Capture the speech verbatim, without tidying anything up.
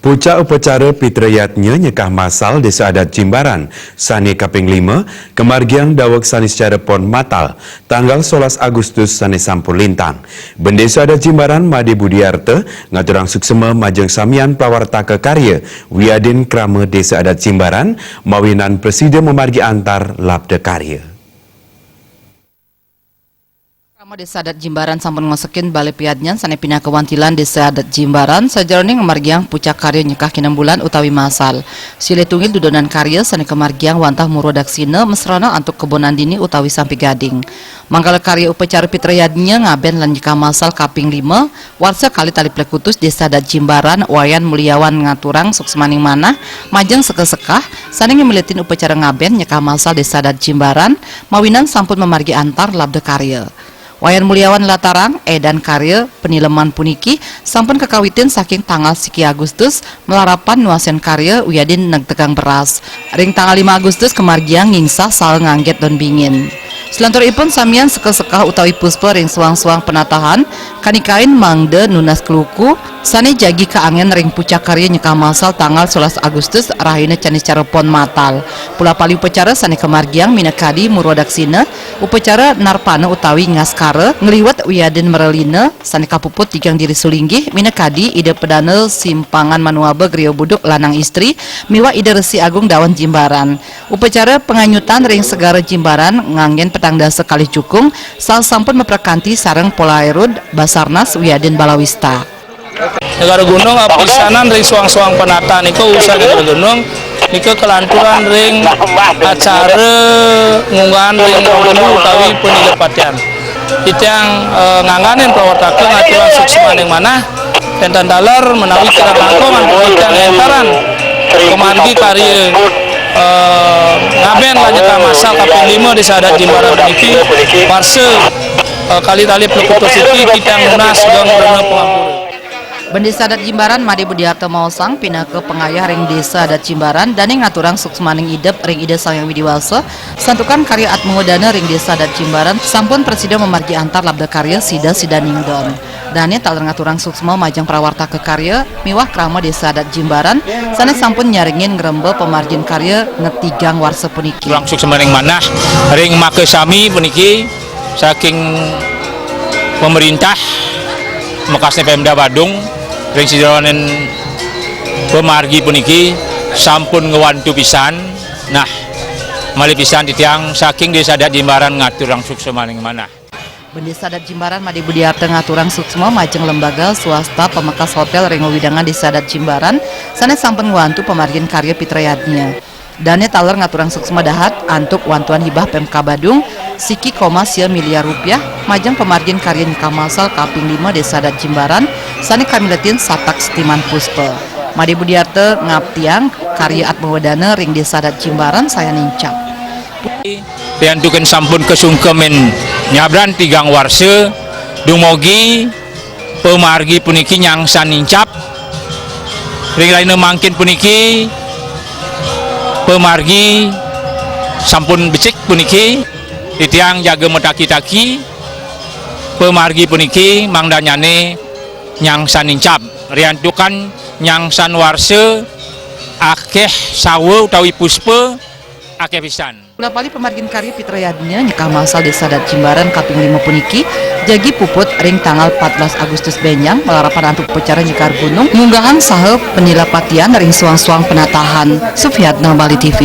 Pucak upacara Pitra Yadnya nyekah masal Desa Adat Jimbaran sane kaping lima kamargiang daweg Saniscara Pon Matal, tanggal solas Agustus sane sampun lintang. Bendesa Adat Jimbaran Made Budiarta ngaturang suksema majeng samian prawartaka karya wiadin krama Desa Adat Jimbaran mawinan prasida mamargi antar labda karya. Krama Desa Adat Jimbaran sampun ngosekin Bale Piadnyan sane pinaka wantilan Desa Adat Jimbaran sajeroning ngamargiang pucak karya nyekah kinembulan utawi masal. Silih tunggil dudonan karya sane kamargiang wantah murwa daksina mesrana antuk kebon nandini utawi sampi gading. Manggala karya upacara Pitra Yadnya ngaben lan nyekah masal kaping lima, warsa kalih tali plekutus Desa Adat Jimbaran Wayan Muliawan ngaturang suksmaning manah majeng sekah-sekah sane ngamiletin upacara ngaben nyekah masal Desa Adat Jimbaran mawinan sampun mamargi antar labda karya. Wayan Muliawan latarang, edan karya panileman puniki sampun kakawitin saking tanggal siki Agustus, malarapan nuasen karya wiadin negtegang beras. Ring tanggal lima Agustus kamargiang ngingsah saha ngangget don bingin. Salanturipun samian sekah-sekah utawi puspa ring suang-suang penatahan, kanikain mangda nunas kluku, sane jagi kaangen ring pucak karya nyekah masal tanggal solas Agustus rahina Caniscara Pon Matal. Pulapali upacara sane kamargiang minakadi murwa daksina, upacara narpana utawi ngaskara, ngliwet wiadin merelina, sane kapuput tigang diri sulinggih, minakadi Ida Pedana Simpangan Manuaba Griya Buduk Lanang Istri, miwah Ida Resi Agung Dawan Jimbaran. Upacara panganyutan ring Segara Jimbaran nganggen petang dasa kalih jukung, sasampun maprakanti sareng Polairud, Basarnas, wiadin Balawista. Negara Gunung apisanan ring suang-suang penata nika usan Negara Gunung nika kelanturan ring acara ngunggahan ring Negara Gunung utawi penilapatian. Titiang, eh, ngangganin prawartaka ngaturang suksmaning manah, wenten taler menawi kirang langkung antuk titiang entaran pamargi karya, eh, ngaben lan nyekah masal kaping lima Desa Adat Jimbaran puniki, warsa, eh, kalih tali plekutus siki titiang nunas geng rena pangampura. Bendesa Adat Jimbaran Made Budiarta maosang pinaka pangayah ring Desa Adat Jimbaran dane ngaturang suksmaning idep ring Ida Sang Hyang Widi Wasa, santukan karya Atma Wedana ring Desa Adat Jimbaran sampun prasida mamargi antar labda karya sida-sida ningdon. Dane taler ngaturang suksma majeng prawartaka karya miwah krama Desa Adat Jimbaran sane sampun nyarengin ngremba pamargin karya ngetigang warsa puniki. Ngaturang suksmaning manah ring makasami puniki saking pemerintah, mekasne Pemda Badung, ring sajeroning pamargi puniki sampun ngwantu pisan. Nah, malih pisan titiang saking Desa Adat Jimbaran ngaturang suksmaning manah. Bendesa Adat Jimbaran Made Budiarta ngaturang suksma majeng lembaga swasta pamekas hotel ring wewidangan Desa Adat Jimbaran sane sampun ngwantu pamargin karya Pitra Yadnya. Dane taler ngaturang suksma dahat antuk wantuan hibah Pemkab Badung, siki koma sia miliar rupiah, majeng pamargin karya nyekah masal kaping lima Desa Adat Jimbaran, sane kamiletin satak setiman puspa. Made Budiarta ngaptiang karya Atma Wedana ring Desa Adat Jimbaran sayan nincap. Riantukan sampun kasungkemin nyabran tigang warsa, dumugi pamargi puniki nyangsan nincap. Ring rahina mangkin puniki, pamargi sampun becik puniki, titiang jaga mataki-taki, pamargi puniki mangdanyane nyangsan nincap. Riantukan nyangsan warsa, akeh sawa utawi puspa, akeh pisan. Pulapali pamargin karya Pitra Yadnya nyekah masal Desa Adat Jimbaran kaping lima puniki jagi puput ring tanggal patbelas Agustus benjang malarapan antuk upacara nyekar gunung, ngunggahang saha penilapatian ring suang-suang penatahan. Sufiatna, Bali T V.